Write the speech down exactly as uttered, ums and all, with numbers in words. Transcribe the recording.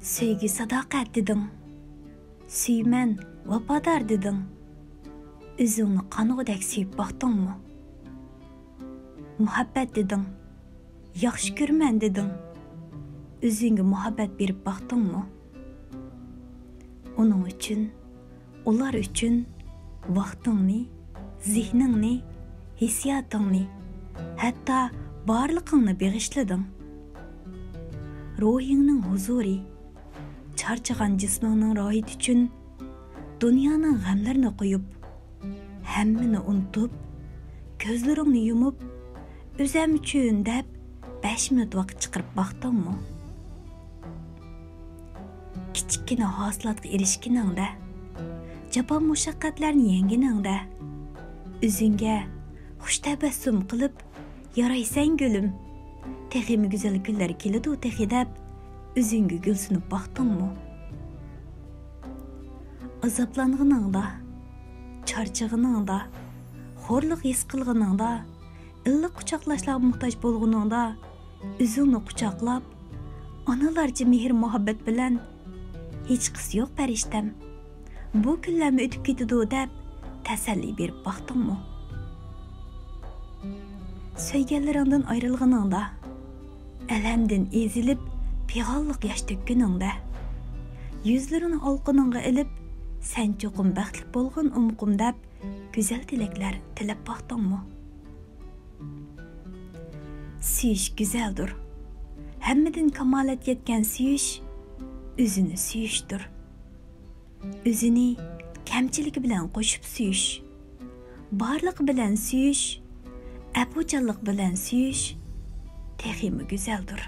سۆيگۈ ساداقەت دېدىڭ، سۆيىمەن ۋاپادار دېدىڭ. ئۆزۈڭنى قانغۇدەك سۆيۈپ باقتىڭمۇ؟ مۇھەببەت دېدىڭ، ياخشى كۆرىمەن دېدىڭ. ئۆزۈڭگە مۇھەببەت بېرىپ باقتىڭمۇ؟ ئۇنىڭ ئۈچۈن، ئۇلار ئۈچۈن ۋاقتىڭنى، زېھنىڭنى، ھېسسىياتىڭنى، ھەتتا بارلىقىڭنى بېغىشلىدىڭ. روھىڭنىڭ ھۇزۇرى، چارچىغان جىسمىڭنىڭ راھىتى ئۈچۈن دۇنيانىڭ غەملىرىنى قويۇپ، ھەممىنى ئۇنتۇپ، كۆزلىرىڭنى يۇمۇپ، ئۆزۈم ئۈچۈن دەپ بەش مىنۇت ۋاقىت چىقىرىپ باقتىڭمۇ؟ كىچىككىنە ھاسىلاتقا ئېرىشكىنىڭدە، جاپا مۇشەققەتلەرنى يەڭگىنىڭدە، ئۆزۈڭگە خۇش تەبەسسۇم قىلىپ، يارايسەن گۈلۈم، تېخىمۇ گۈزەل كۈنلەر كېلىدۇ تېخى دەپ، ئۆزۈڭگە گۈلسۈنۈپ باقتىڭمۇ؟ ئازابلانغىنىڭدا، چارچىغىنىڭدا، خورلۇق ھېس قىلغىنىڭدا، ئىللىق قۇچاقلاشلارغا موھتاج بولغىنىڭدا، ئۆزۈڭنى قۇچاقلاپ، ئانىلارچە مېھىر-مۇھەببەت بىلەن، «ھېچقىسى يوق پەرىشتەم، بۇ كۈنلەرمۇ ئۆتۈپ كېتىدۇ» دەپ تەسەللى بېرىپ باقتىڭمۇ؟ سۆيگەنلىرىڭدىن ئايرىلغىنىڭدا، ئەلەمدىن ئېزىلىپ، پىغانلىق ياش تۆككىنىڭدە، يۈزلىرىنى ئالىقىنىڭغا ئېلىپ، «سەن چوقۇم بەختلىك بولغىن، ئومىقىم» دەپ، گۈزەل تىلەكلەر تىلەپ باقتىڭمۇ؟ سۆيۈش گۈزەلدۇر. ھەممىدىن كامالەت يەتكەن سۆيۈش ئۆزىنى سۆيۈشتۇر. ئۆزىنى كەمچىلىكى بىلەن قوشۇپ سۆيۈش، بارلىقى بىلەن سۆيۈش، ئەپۇچانلىق بىلەن سۆيۈش تېخىمۇ گۈزەلدۇر.